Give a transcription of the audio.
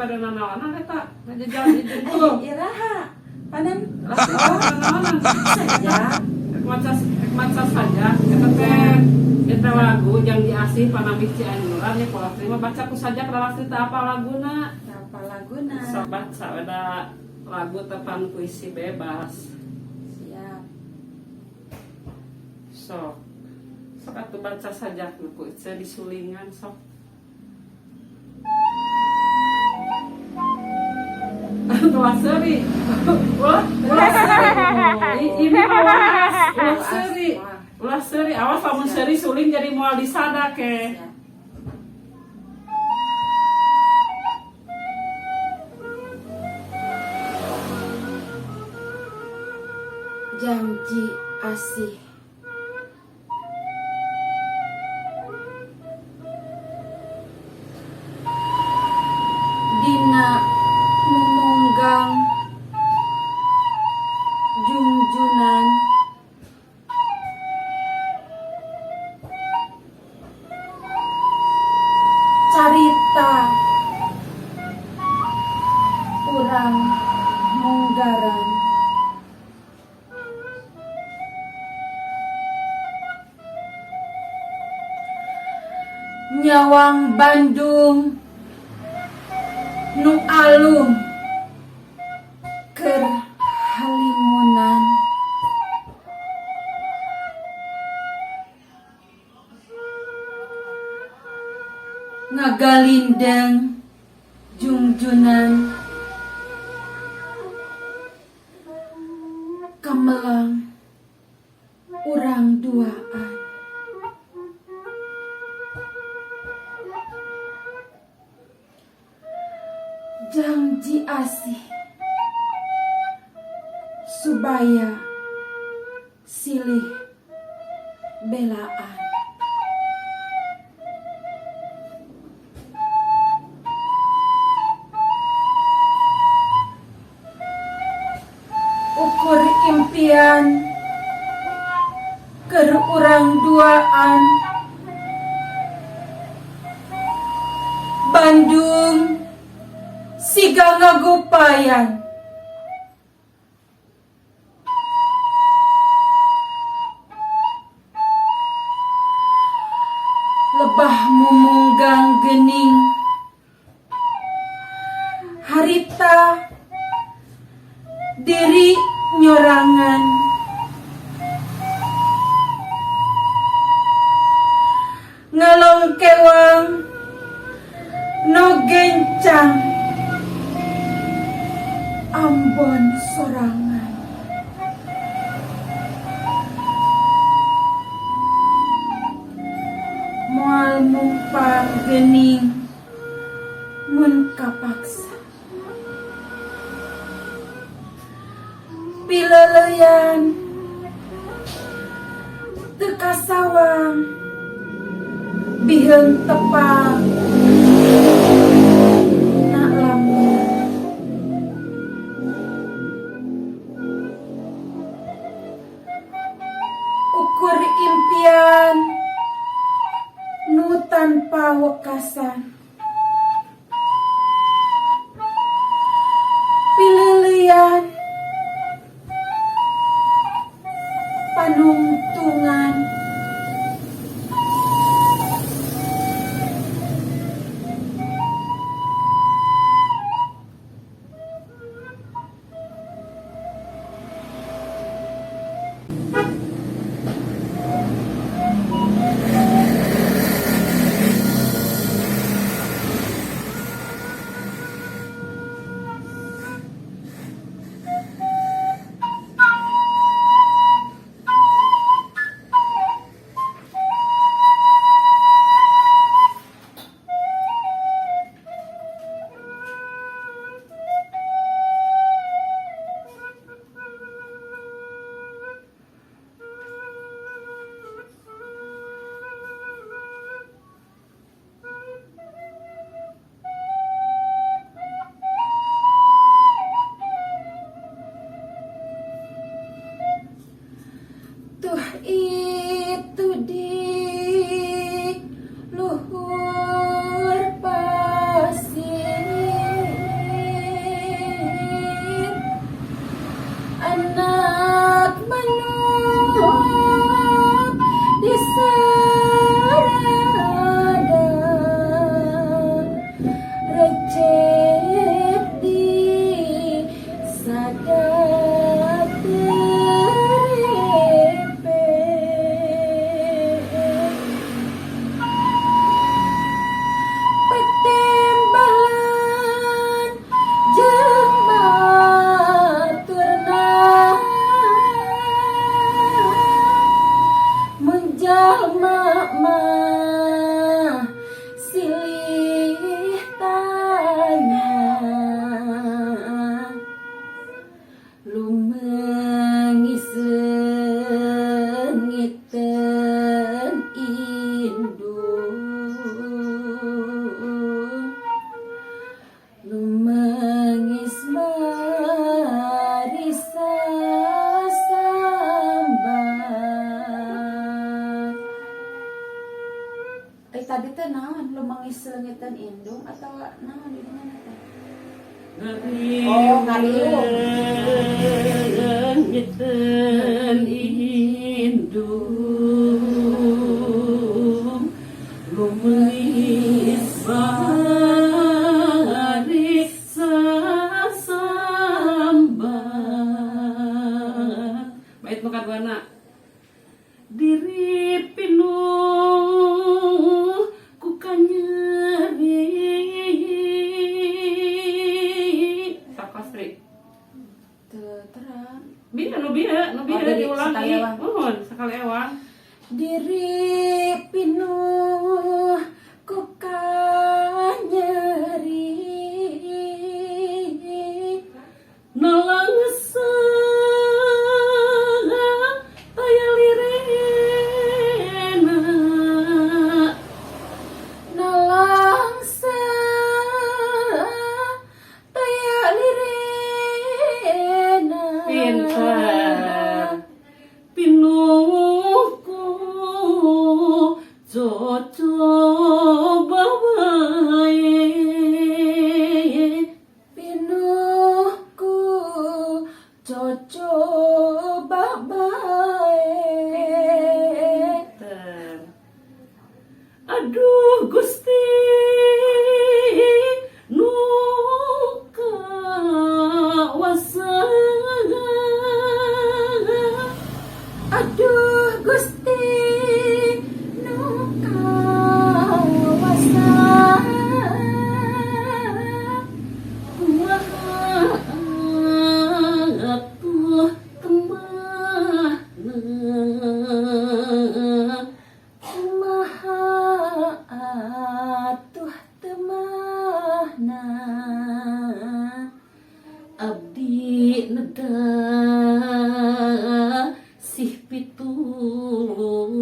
bade nanaonan eta? Ngajejal di jengkul. Iraha panen. Lah, nanaonan? Saja. Rek maca saja eta teh, eta lagu Janji Asih Panambih Cianjuran ya. Pola terima baca ku sajak, lawak teu apa laguna. Apa laguna? Sok baca ada lagu tepan puisi bebas. Siap. Sok. Sok atuh baca sajak nu ku Ice disulingan, sok. Ulah seuri. Ulah, ulah seuri. Ini awas, ulah seuri. Ulah seuri, awas lamun seuri suling jadi moal disada ke. Siap. Janji Asih. Dina mumunggang jungjunan, carita urang munggaran, nyawang Bandung nu alum keur halimunan, ngagalindeng jungjunan, kamelang urang duaan. Janji asih supaya silih belaan. Ukur impian keur urang duaan, Bandung siga ngagupayan. Lebah mumunggang gening harita diri nyorangan, ngalongkewang no gencang Ambon sorangan. Moal mumpang gening mun kapaksa, pileleyan teu kasawang, biheung tepang na lamun. Ukur impian nu tanpa wekasan, pileleyan panungtungan. Tuh itu di luhur pasir. Jalma mah silih tanya, lumeungis leungiteun indung, lumeungis bari sasambat. Eh, tadi teh naon, lumeungis leungiteun indung atau naon, di mana teh? Oh, ngariung. Leungiteun indung, lumeungis bari sasambat. Bait nu kaduana, diri pinuh ku kanyeri. Sok, Astri. Teu terang. Bieu nu bieu, nu bieu. Oh, dari diulangi. sekali ewang. Muhun, sekali ewang. Diri pinuh ku kanyeri, nalangsa taya lirena, nalangsa taya lirena. Pinter. Pinuh ku cocoba wae, pinuh ku cocoba bae. Pinter. Aduh Gusti nu kawasa, Aduh Gusti nu kawasa, kumaha atuh temahna, kumaha atuh temahna, abdi neda sih pitulung.